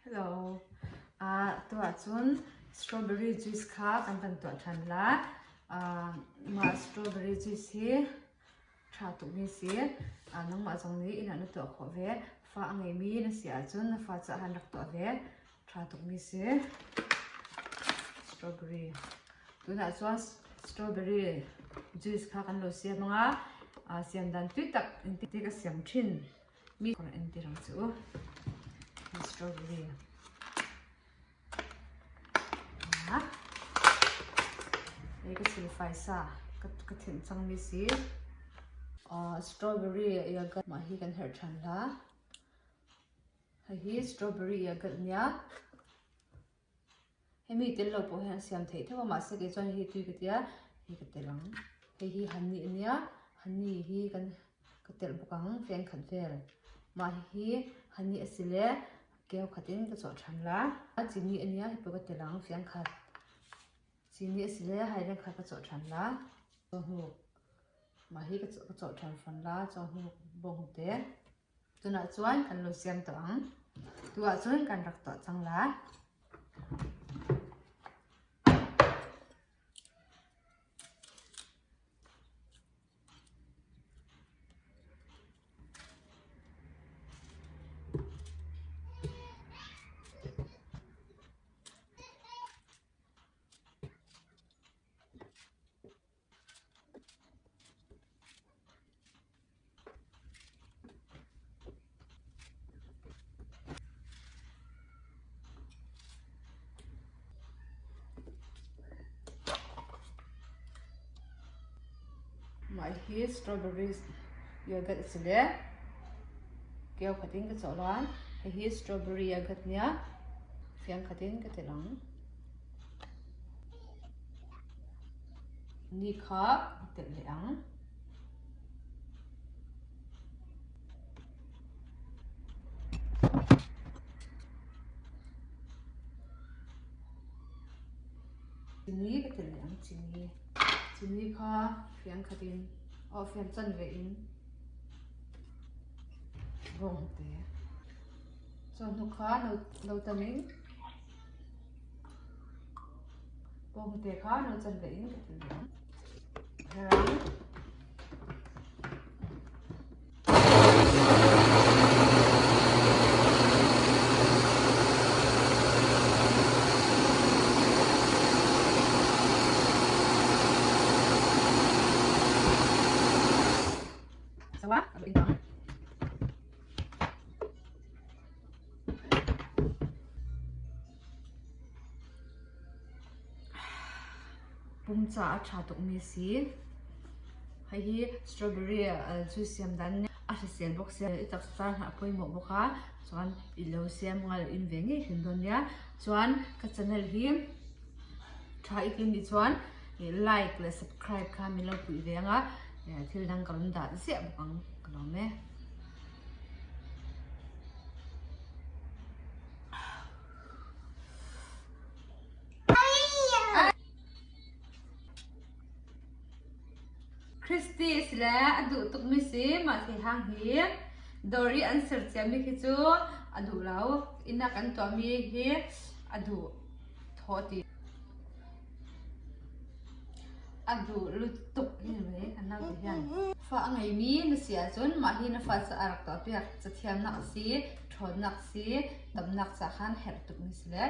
Hello. Ah, tuah cun strawberry juice kha kan van tuah ṭhan la. Ah, mah strawberry juice hi ṭha tukmi si. Ah, nangmah zong nih inn ah na tuah khawh ve. Fa a ngeimi na si ahcun na fa caah han rak tuah ve. Ṭha tukmi si. Strawberry. Tunah cun strawberry juice kha kan lo siam anga ah, siam dan tui tak in ti ka siam ṭhin. Mi en tir ang chu. Strawberry. Ha. Hei ka silfai sa ka ka thinh cang mi si. Uh, strawberry yogurt mah hi kan herh than la. Hei hi strawberry yogurt nia. Hemi tel lo pawh hian a siam theih tho a mahse kei chuan hei hi tui ka tia hei ka telh ang hei hi honey a nia honey hi kan ka telh bawk ang fan khat vel mah hi honey a si le keu khatin ka chawh than la chini a nia hei pawh ka telh ang fian khat chini a si le haireng khat ka chawh than la chawhnuk mah hi ka chawh than fawn la chawhnuk bawng te. Tunah chuan kan lo siam tawh ang. Tuah cun kan rak tuah cang lai. Mah hi strawberries yogurt a si le kio khat in ka cawh lan. Hihi strawberry yogurt nia fiang khat in ka telh ang. Ni kha a telh leh ang. Chini ka telh leh ang chini. Chini kha fiang khat in aw fiang chanve in bawng te. Chawhnu kha lo tam in Bawnghnute kha no chanve in ka til ang. Herang. Sawa, alo in ang. Pum caah a ṭha tukmi a si. Hihi strawberry cu siam dan a hrisel bawk sia i taksa hna a pawimawh bawk a chuan i lo siam ngal in ve ngei hrim dawn nia. Chuan ka channel hi ṭha i tim nih chuan like le subscribe kha min lo puih ve anga thil dang ka rawn dah ziah bawk ang ka lawm e. Christy sile a duh tukmi si mah theihang hi dawr i an ser ciami khi cu a duh lo. Inn ah kan tuahmi hi a duh thaw ti. A duh lutuk hi kan naute hian. Fa a ngeimi na si ahcun mah hi na fa cu a rak tuahpiak. Cathiamnak a si, ṭhawnnak a si, damnak ca khan herh tukmi si le.